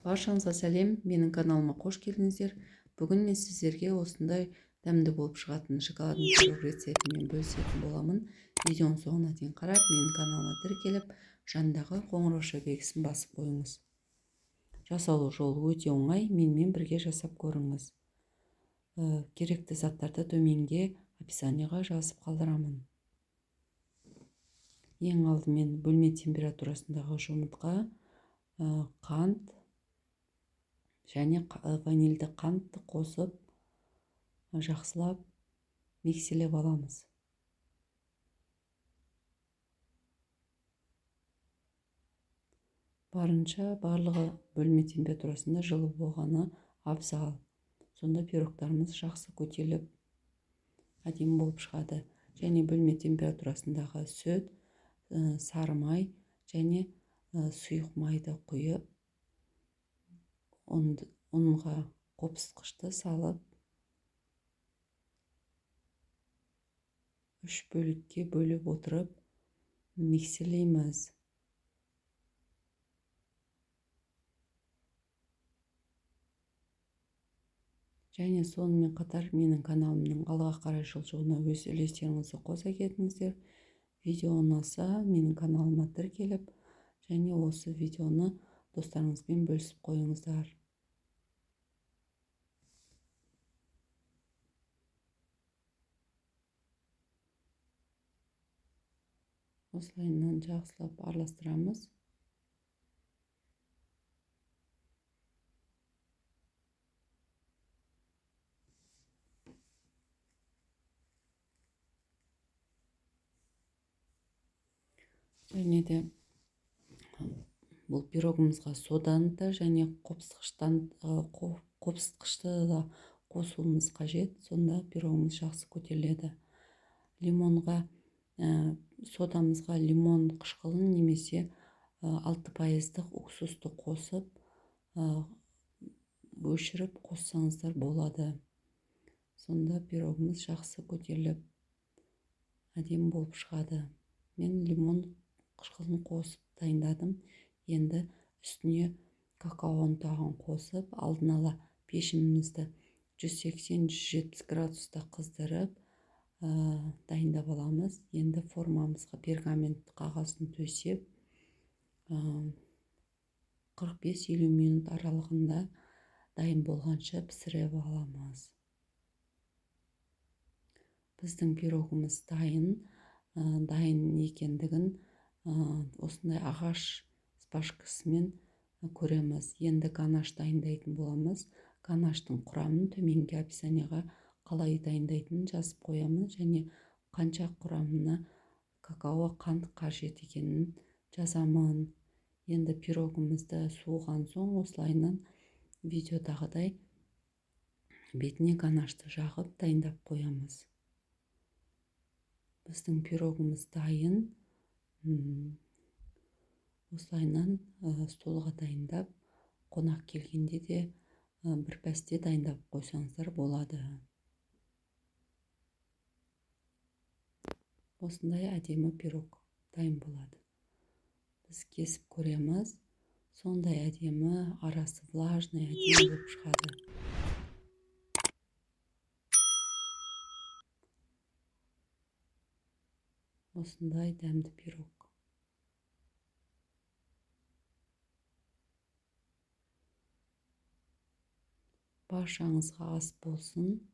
Баршаңызға сәлем, менің каналыма қош келдіңіздер. Бүгін мен сіздерге осындай дәмді болып шығатын шоколадный пирог рецептімен бөлісетін боламын. Видеоның соңына дейін қарап, менің каналыма тіркеліп, жанындағы қоңырауша белгісін басып қойыңыз. Жасалу жолы өте оңай, менімен бірге жасап көріңіз. Керекті заттарды төменге описанияға жазып қалдырамын. Ең алдымен бөлме температурасындағы жұмыртқа, қант және ванильді қантты қосып, жақсылап микселеп аламыз. Барынша барлығы бөлме температурасында жылы болғаны абзал. Сонда пирогтарымыз жақсы көтеріліп, әдемі болып шығады. Және бөлме температурасындағы сүт, сары май және сұйық майды құйып, ұнға қопсытқышты салып, 3 бөлікке бөліп отырып миксерлейміз. Және сонымен қатар менің каналымның алға қарай жылжуына өз үлестеріңізді қоса кетіңіздер. Видео ұнаса, менің каналыма тіркеліп, және осы видеоны достарыңызбен бөлісіп қойыңыздар. Осылайынан жақсылап араластырамыз. Және де бұл пирогымызға соданы да және қопсытқышты да қосуымыз қажет. Сонда пирогымыз жақсы көтеріледі. Лимонға, содамызға лимон қышқылын немесе 6% уксусты қосып, өшіріп қоссаңыздар болады. Сонда пирогымыз жақсы көтеріліп, әдемі болып шығады. Мен лимон қышқылын қосып дайындадым. Енді үстіне какао ұнтағын қосып, алдын ала пешімізді 180-170 градуста қыздырып, дайындап аламыз. Енді формамызға пергамент қағазын төсеп, 45-50 минут аралығында дайын болғанша пісіріп аламыз. Біздің пирогымыз дайын екендігін осындай ағаш шпажкасымен көреміз. Енді ганаш дайындайтын боламыз. Ганаштың құрамын төменгі описанияға қалай дайындайтынын жазып қоямын және қанша құрамына какао қант қажет екенін жазамын. Енді пирогымызды суыған соң осылайынан видеодағыдай бетіне ганашты жағып дайындап қоямыз. Біздің пирогымыз дайын. Осылайынан столға дайындап, қонақ келгенде де бір пәсте дайындап қойсаңыздар болады. Осындай әдемі пирог дайын болады. Біз кесіп көреміз. Сондай әдемі, арасы влажный, әдемі болып шығады. Осындай дәмді пирог. Баршаңызға ас болсын.